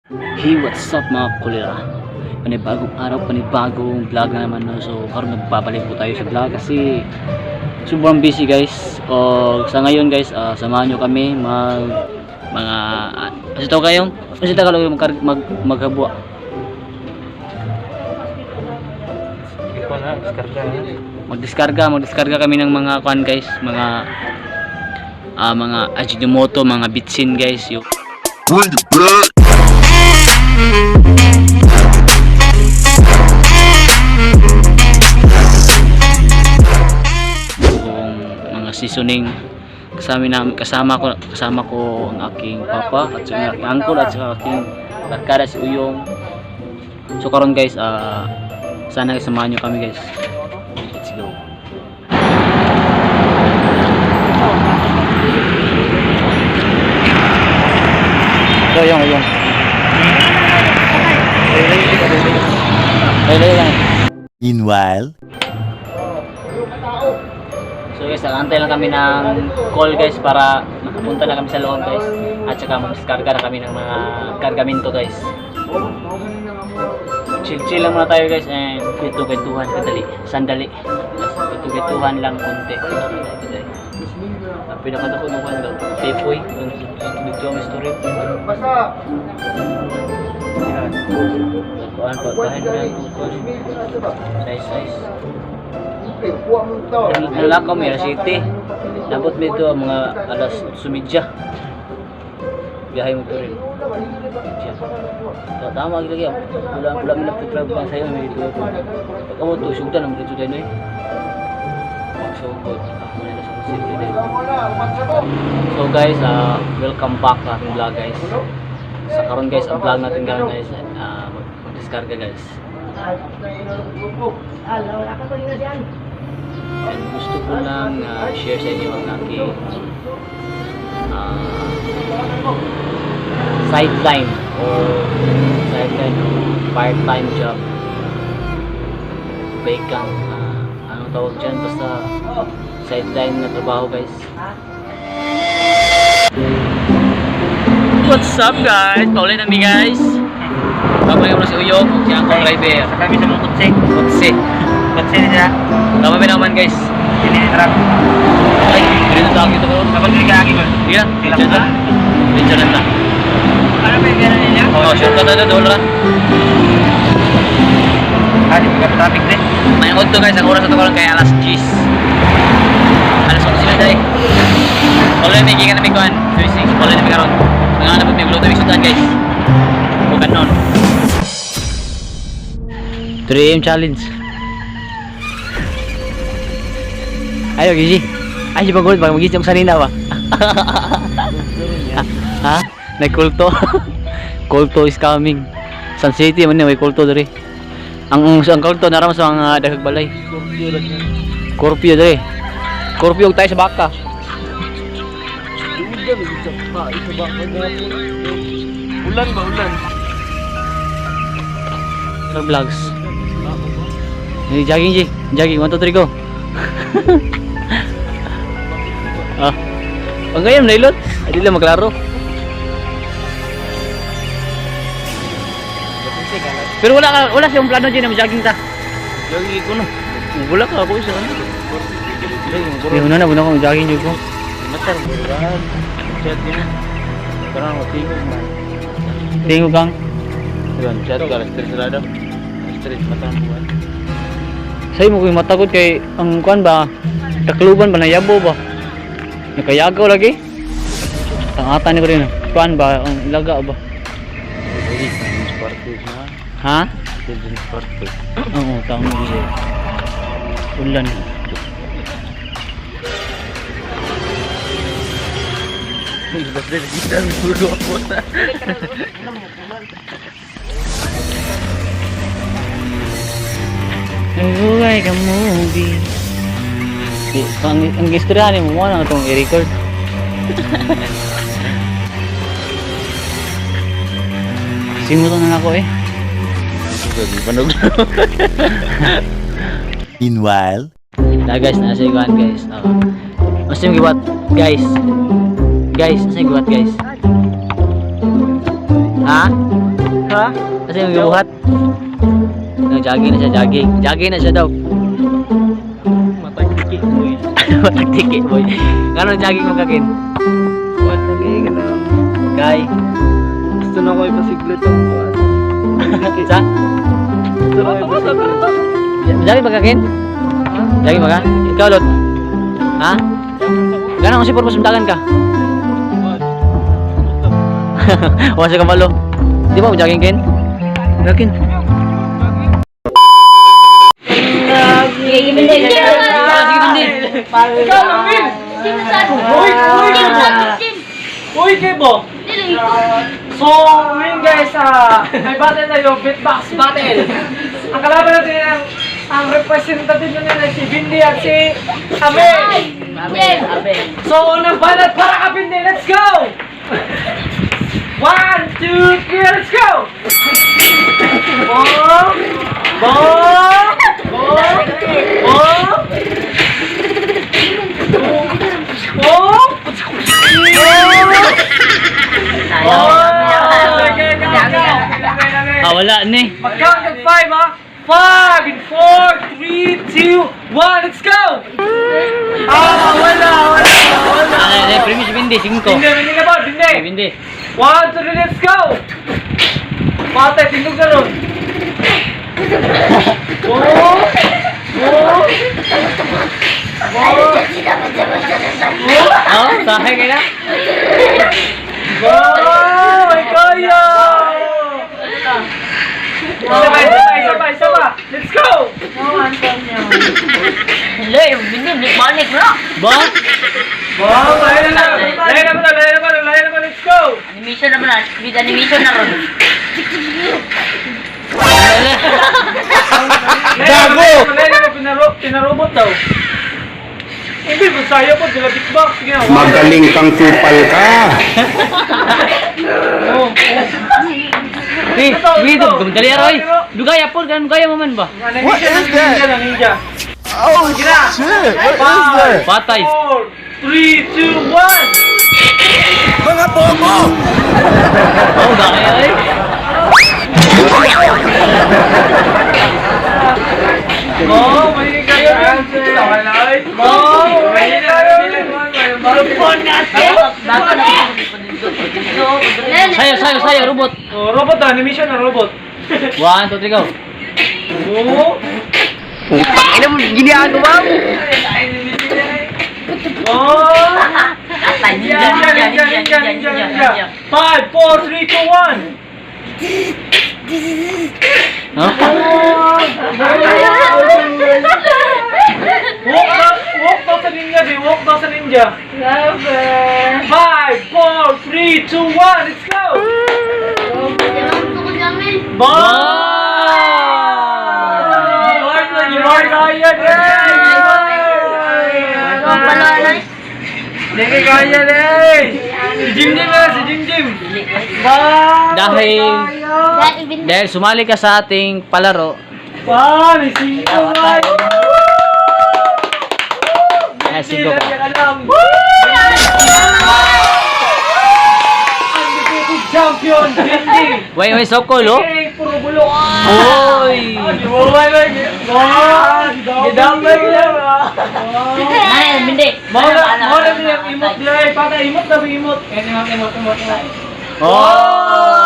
Hey, what's up, mga kulira? Panibagong araw, panibagong vlog na naman, no? So, karon nagbabalik po tayo sa vlog kasi sobrang busy, guys. O, sa ngayon, guys, samahan nyo kami mag mga kasi tawag kayong kasi Tagalog mag, mag maghabwa. Ikaw na, diskarga na. Magdiskarga kami ng mga kwan, guys, mga Ajinomoto, mga bitsin, guys. Yung Bring it back. Yung mga seasoning. Kasama ko ang aking papa at saka aking uncle at saka aking barkada si Uyong. So karon, guys, sana samahan nyo kami, guys. Let's go. So yung yung ay lang. Meanwhile. So guys, nag-antay lang kami ng call, guys, para makapunta na kami sa loob, guys. At saka mag-diskarga na kami ng mga kargamento, guys. Chill chill lang muna tayo, guys, and kwento-kwentuhan kadali. Sandali. Kwento-kwentuhan lang konti. Kadali. Ang pinakadako nung kan daw, Tepoy, yung dito ang story. Basta, Kuan pa, bahan na kuan. Size size. kuha mo ito. Nalakaw mi City. Nabot mi ito ang mga alas 8:30. Biyahe mo to rin. Siya. So, tama lagi. Wala wala mi nagtitrab pa sa'yo mi dito. Pag amo to sugdan ang dito din eh. Magsugod. Ako na sa city din. So guys, welcome back sa aking vlog, guys. Sa karon, guys, ang vlog natin karon, guys, mag-diskarga, guys. And gusto ko lang share sa inyo ang aking sideline or sideline or part-time job. Vacant, anong tawag dyan? Basta sideline na trabaho, guys. What's up, guys? Paulit na mi, guys. Babalik mo na si Uyong, si Uncle Driver. Sa kami sa mga kutsi. Kutsi. Kutsi nila. Tama ba naman, guys? Hindi nila trap. Ay, hindi na tawag dito karon. Kapag hindi ka agi ko. Sige lang, Sila dyan ba? na. Medyo lang ta. Ano ba yung gano'n nila? Oh, shortcut na doon lang. Ah, di ba traffic din? May to, guys, ang oras na ito karon kaya alas 10. Alas 11 na dai. Paulit may gikan na may kuan. 36. Paulit na may karon. Mga hanap may gluto may sudan, guys. Bukan nun. 3 AM challenge. Ayo, Gigi. Ay, si Pagod, baka magising ako sanina ba? Ha? Nagkulto. Kulto is coming. Sun City man may kulto diri. Ang kulto naram sa mga daghag balay. Scorpio diri. Scorpio tayo sa baka. Ulan ba, ulan? Sa vlogs. Hey, jogging G. Jogging, 1 2 3 go. Ah. Ang ngayon nailot. Ay, di lang maklaro. Pero wala siyang plano dyan na jogging ta. Jogi ko no. Wala ka ako isa ano. Di una na ko jogging jud ko. Matar, ulan. Chat din. Parang matingog man. Tingog kang. Yun, chat ka, alas 3 sarado. Alas 3, mata ang buwan. Say mo ko yung matakot kay ang kuan ba? Takluban ba nayabo ba? Nakayagaw lagi. Tangatan ni ko rin. Kuan ba ang ilaga ba? Jogi, party na. Ha? Children's party. Oo, tama siya. Ulan. Basta kita gulo ako na. Oh, like a movie. Di, ang istorya ni mo na itong i-record. Simutan na ako eh. Jogi, panog. Meanwhile. Na guys, nasa iguan, guys. Oh. Mas yung giwat, guys. Guys, nasa giwat, guys. Ha? Ha? Kasi yung gibuhat. No, jogging na siya, jogging. Jogging na siya daw. Matagtiki boy. Matagtiki, boy. Ngano jogging mo kakin? Kuan lagi ka na. Kay. Gusto na ko ipasiglit ang kuan. Sa? Gusto na ko ipasiglit. Jogging ba kakin? Jogging ba ka? Ikaw, Lot? Ha? Gano'n kasi purpose dagan ka? Wala sa kabalo. Di ba mo jogging kin? Jogging. Sige, bindi. Sige, bindi. Ikaw lang, Will! Uy, uy, Uy, Kebo! So, ngayon guys, may battle tayo, beatbox battle. Ang kalaban natin ang representative na nila si Bindi at si Abe. So, unang banat para ka Bindi, let's go! One, two, three, let's go! Bong! Bong! Bong! Bong! Bong! Oh! Okay, go, go. Ah, wala ni. Mag-count at 5, ha? 5, in 4, 3, 2, 1, let's go! Ah, wala, wala, wala. Ah, eh, premise bindi, 5. Bindi, bindi na ba? Bindi! Bindi. 1, 2, 3, let's go! Patay, tingog na ron. Oh! Oh! Oh! Oh, sahe kay na. Oh! Ay, kaya! Isa pa, isa pa, isa pa, isa pa! Let's go! Ba? Wow, layo na lang! Layo na pala, layo na pala, layo na pala, let's go! Animation naman na, with animation na ron. Gago! Layo na, pinarobot daw. Hindi, saya po, dila beatbox. Sige na, wow. Magaling kang kupal ka. Oh, oh. Eh, wait, dali aroy. Dugaya po, ganun gaya mo man ba? What is that? Ninja na, ninja. Oh shit! What is that? Patay. 4, 3, 2, 1! Mga bobo! Oh, gaya ay. Oh, may kayo rin. Oh, may kayo rin. Sayo, sayo, sayo, robot. Oh, robot na, animation na robot. 1, 2, 3, go. Oh. Putang ina mo, ginagawa mo. Oh! Ninja, ninja, ninja, ninja, ninja. 5, 4, 3, 2, 1. Huh? Walk daw, walk daw sa ninja, di. Walk daw sa ninja. 5, 4, 3, 2, 1, let's go! Bye! You are kaya din! Hindi kaya din! Si Jim Jim na, si Jim Jim! Bye! Dahil sumali ka sa ating palaro, Wow, may singko ba? ay, singko ka. Undefeated champion, Bindi! Wait, wait, sokol, oh. Okay, puro bulok! Oy! Mao na niya imot diay, para imot na ba imot? Kaya imot imot imot. Oh!